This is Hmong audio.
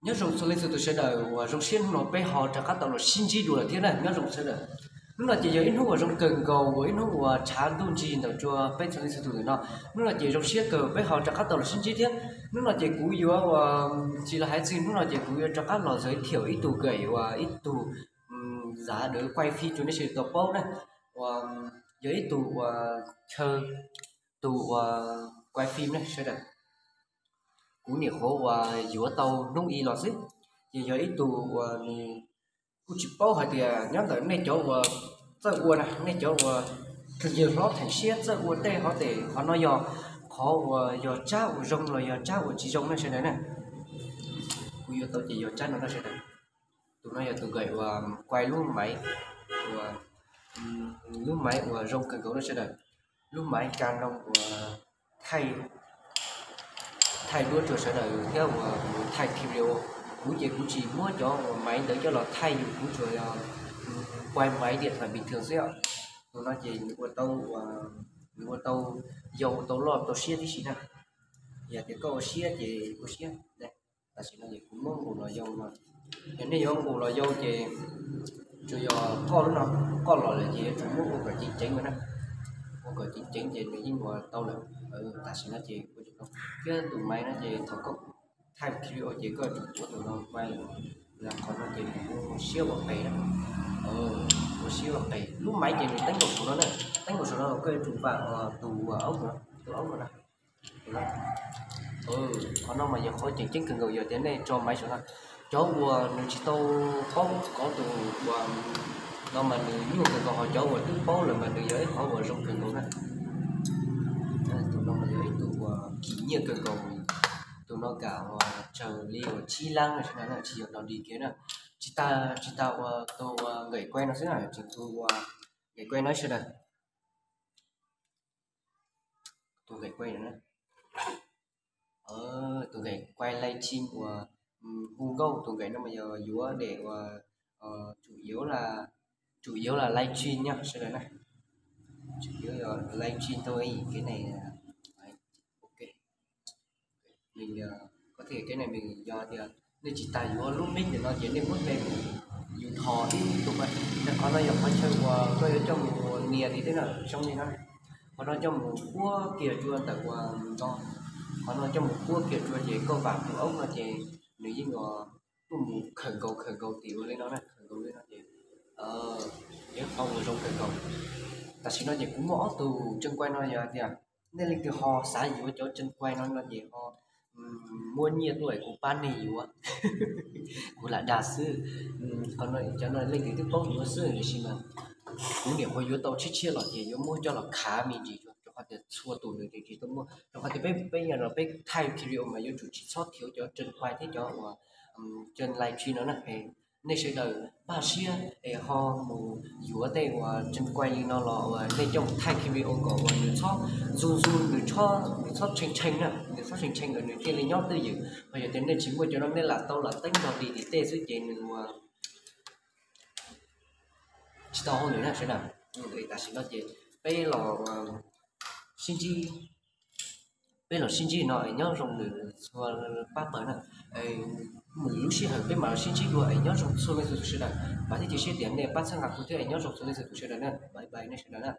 Nyob zoo txhua leej txhua tus sawv daws uas zoo siab hnub no peb ho rov qab tau los sib ntsib dua lawm thiab na, nyob zoo sawv daws. Hnub no ces yog ib hnub uas zoo kawg nkaus uas ib hnub uas tshav ntuj ntsig ntawm rua peb txhua leej txhua tus ntawm no. Hnub no ces zoo siab kawg peb ho rov qab tau los sib ntsib thiab. Hnub no ces kuv yuav uas tsis los hais txwg, hnub no ces kuv yuav rov qab los zov thiab ib tug game uas ib tug zav dawv quay phim rua nej sawv daws tau paub na, uas yog ib tug uas chaw, tus uas quay phim ne sawv daws. Kuv nyuam qhuav uas yuav tau hnub ib los xwb, ces yog ib tug uas nws kuj tsis paub hais tias nyob ntawm nej cov uas txawj ua na, nej cov uas kws yawg hlob theem siab txawj ua tej hov tes qhov no yog qhov uas yog tsab uas zoo los yog tsab uas tsis zoo na sawv daws na. Kuv yuav tau ces yog tsab no na sawv daws. Tus no yog tus game uas quay lub maiv, uas lub maiv uas zoo kawg nkaus na sawv daws. Lub maiv Canon uas thaij, thaij duab rua sawv daws thiab uas kuv thaij video. Kuv ces kuv tsis muab cov uas maiv ntawd coj los thaij yus, kuv tsuas yog quay maiv điện thoại bình thường xwb os. Tus no ces nws ua tau, nws ua tau yau tau loj tau siab tib si na. Yog tias koj ua siab ces ua siab. Tam sim no ces kuv muab nqus los yau no. Yog nej yuav nqus los yau ces tsuas yog koj lub no, koj los lawm ces yuav tsum muab ua kom ceev ceev no na. Ua kom ceev ceev ces nws yeej ua tau lawm. Tam sim no ces ua tau. Thiab tus maiv no ces thaum koj thaij video ces koj yuav tsum muab tus no quay los qhov no ces nws ua siab ua qes na. Ua siab ua qes. Lub maiv ces nws teeb nkaus saum no na. Teeb nkaus saum no los koj yuav tsum vam tus aub no, tus aub no na. Qhov no mas yog qhov ceev ceeb kawg nkaus yog tias nej tso maiv saum no. Cov uas nws tsis tau paub, cov tus uas no mas nws nyuaj kawg nkaus, ho cov uas twb paub lawm mas nws yog ib qhov uas zoo kawg nkaus na. Tus no mas yog ib tug uas kim nyiaj kawg nkaus. Tus no kam uas tsawg li uas tsib lab no sawv daws na, tsis yog dog dig kiag na. Tsis tas, tsis tas uas tus uas game quay no xwb na, tseem tus uas game quay no sawv daws. Tus game quay no na, tus game quay live stream uas hu nkauj, tus game no mas yog yuav daim uas chủ yếu là, chủ yếu là live stream nha sawv daws na. Chủ yếu là live stream thôi, cái này là, đấy, ok. Mình có thể cái này mình do tias nej tsis tas yuav lub mic ntawm no ces nej muab tes yus thov ib tug, qhov no yog qhov chaw uas koj yuav coj mus nias li teb na, zoo li no. Qhov no coj mus puab kiag rua ntawm uas no, qhov no coj mus puab kiag rua ces koj vam tus aub no ces nws yeej tuaj mus khawm nkaus khawm nkaus tim ua li no na, khawm nkaus li no ces yog qhov uas zoo khawm nkaus. Tam sim no ces kuv muaj ob tug chân quay no yog tias nej leej twg ho xav yuav cov chân quay no no ces ho muab nyiaj tuaj es kuv pab nej yuav. Kuv lam dag xwb. Qhov no cov no leej twg twb paub yuav xwb, tiam sis mas kuv nyuam qhuav yuav tau tshiab tshiab los ces yuav muab coj los khav me ntsis rau qhov tias txhua tus nws tseem tsis tau muaj, rau qhov tias peb, peb yog no peb thaij video mas yuav tsum tsis txhob khiav cov chân quay thiab cov uas chân live stream no na. Nej sawv daws npaj siab es ho mus yuav tej uas chân quay li no los uas nej coj mus thaij video kom uas nws txhob zoo zoo, nws txhob, nws txhob tshee tshee na, nws txhob tshee tshee es nws thiaj li nyob twj ywm. Ho yog tias nej tsis muaj cov no nej lam tau lam teeb dog dig tim tej xwb ces nws ua tsis tau hauj lwm na sawv daws. Tam sim no ces peb los sib ntsib, peb los sib ntsib no es nyob zoo nws txhua pab pawg na. Mus lub sij hawm peb mam los sib ntsib dua es nyob zoo txhua leej txhua tus sawv daws. Vam thiab cia siab tias nej pab txhawb nqa kuv thiab es nyob zoo txhua leej txhua tus sawv daws na. Bye bye nej sawv daws na.